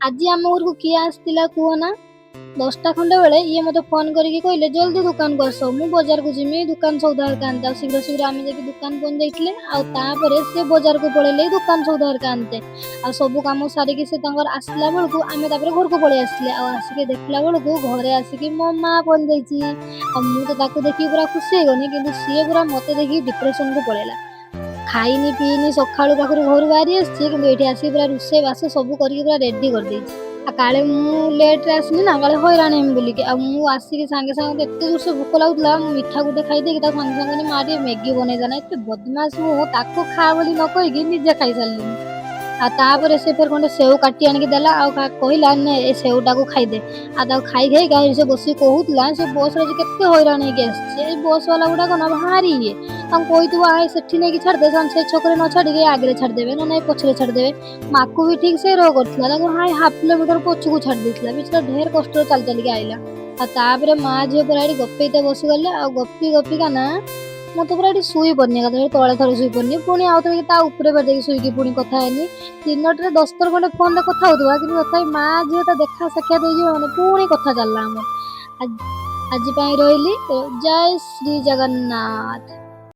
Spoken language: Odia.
ଆଜି ଆମ ଘରକୁ କିଏ ଆସିଥିଲା କୁହ ନା? 10ଟା ଖଣ୍ଡେ ବେଳେ ଇଏ ମୋତେ ଫୋନ୍ କରିକି କହିଲେ, ଜଲ୍ଦି ଦୋକାନକୁ ଆସ, ମୁଁ ବଜାରକୁ ଯିମି ଦୋକାନ ସଉଦା ହେରିକା ଆଣିତେ। ଆଉ ଶୀଘ୍ର ଶୀଘ୍ର ଆମେ ଯାଇକି ଦୋକାନ ପହଞ୍ଚି ଯାଇଥିଲେ। ଆଉ ତାପରେ ସେ ବଜାରକୁ ପଳେଇଲେ ଦୋକାନ ସଉଦା ହେରିକା ଆଣିତେ। ଆଉ ସବୁ କାମ ସାରିକି ସେ ତାଙ୍କର ଆସିଲା ବେଳକୁ ଆମେ ତାପରେ ଘରକୁ ପଳେଇ ଆସିଲେ। ଆଉ ଆସିକି ଦେଖିଲା ବେଳକୁ ଘରେ ଆସିକି ମୋ ମା ପହଞ୍ଚି ଯାଇଛି। ଆଉ ମୁଁ ତ ତାକୁ ଦେଖିକି ପୁରା ଖୁସି ହେଇଗଲି, କିନ୍ତୁ ସିଏ ପୁରା ମୋତେ ଦେଖିକି ଡିପ୍ରେସନକୁ ପଳେଇଲା। ଖାଇନି ପିଇନି ସକାଳୁ ପାଖରୁ ଘରୁ ବାହାରି ଆସିଛି, କିନ୍ତୁ ଏଇଠି ଆସିକି ପୁରା ରୋଷେଇ ବାସ ସବୁ କରିକି ପୁରା ରେଡି କରିଦେଇଛି। ଆଉ କାଳେ ମୁଁ ଲେଟ୍ରେ ଆସିଲି ନା, କାଳେ ହଇରାଣ ହେମି ବୋଲିକି। ଆଉ ମୁଁ ଆସିକି ସାଙ୍ଗେ ସାଙ୍ଗେ ମୋତେ ଏତେ ଜୋରସେ ଭୋକ ଲାଗୁଥିଲା, ମୁଁ ମିଠା ଗୋଟେ ଖାଇଦେଇକି ତାକୁ ସାଙ୍ଗେ ସାଙ୍ଗେ କହିଲି, ମା ଟିକେ ମ୍ୟାଗି ବନେଇଦେ ନା। ଏତେ ବଦମାସ, ମୁଁ ତାକୁ ଖା ବୋଲି ନ କହିକି ନିଜେ ଖାଇସାରିଲିନି। ଆଉ ତାପରେ ସେ ଫେର ଖଣ୍ଡେ ସେଉ କାଟି ଆଣିକି ଦେଲା ଆଉ କହିଲା, ନେ ଏ ସେଉଟାକୁ ଖାଇଦେ। ଆଉ ତାକୁ ଖାଇ ଖାଇକା ଏଠି ସେ ବସିକି କହୁଥିଲା, ସେ ବସ୍ରେ ଆଜି କେତେ ହଇରାଣ ହେଇକି ଆସିଛି। ଏଇ ବସ୍ ବାଲା ଗୁଡ଼ାକ ନା ଭାରି ଇଏ, ତାଙ୍କୁ କହିଥିବ ଆଏ ସେଠି ନେଇକି ଛାଡ଼ିଦେ, ସେମାନେ ସେ ଛକରେ ନ ଛାଡ଼ିକି ଆଗରେ ଛାଡ଼ିଦେବେ, ନହେଲେ ନାଇଁ ପଛରେ ଛାଡ଼ିଦେବେ। ମାକୁ ବି ଠିକ୍ ସେ ରୋ କରିଥିଲା, ତାକୁ ହାଇ ହାଫ୍ କିଲୋମିଟର ପଛକୁ ଛାଡ଼ି ଦେଇଥିଲା। ବିଚରା ଢେର କଷ୍ଟରେ ଚାଲି ଚାଲିକି ଆଇଲା। ଆଉ ତାପରେ ମା ଝିଅ ପୁରା ଏଠି ଗପେଇତେ ବସିଗଲେ। ଆଉ ଗପି ଗପିକା ନା ମୁଁ ତ ପୁରା ଏଠି ଶୋଇ ପଡ଼ିନି, ଏକାଥରେ ତଳେ ଥରେ ଶୋଇ ପଡ଼ିନି, ପୁଣି ଆଉ ଥରେ ତା ଉପରେ ଫେର ଯାଇକି ଶୋଇକି ପୁଣି କଥା ହେନି। ଦିନଟାରେ 10 ଥର ଖଣ୍ଡେ ଫୋନରେ କଥା ହଉଥିବା, କିନ୍ତୁ ତଥାପି ମା ଝିଅ ତ ଦେଖା ସାକ୍ଷାତ ହେଇଯିବ ମାନେ ପୁଣି କଥା ଚାଲିଲା ଆମର। ଆଜି ପାଇଁ ରହିଲି। ଜୟ ଶ୍ରୀ ଜଗନ୍ନାଥ।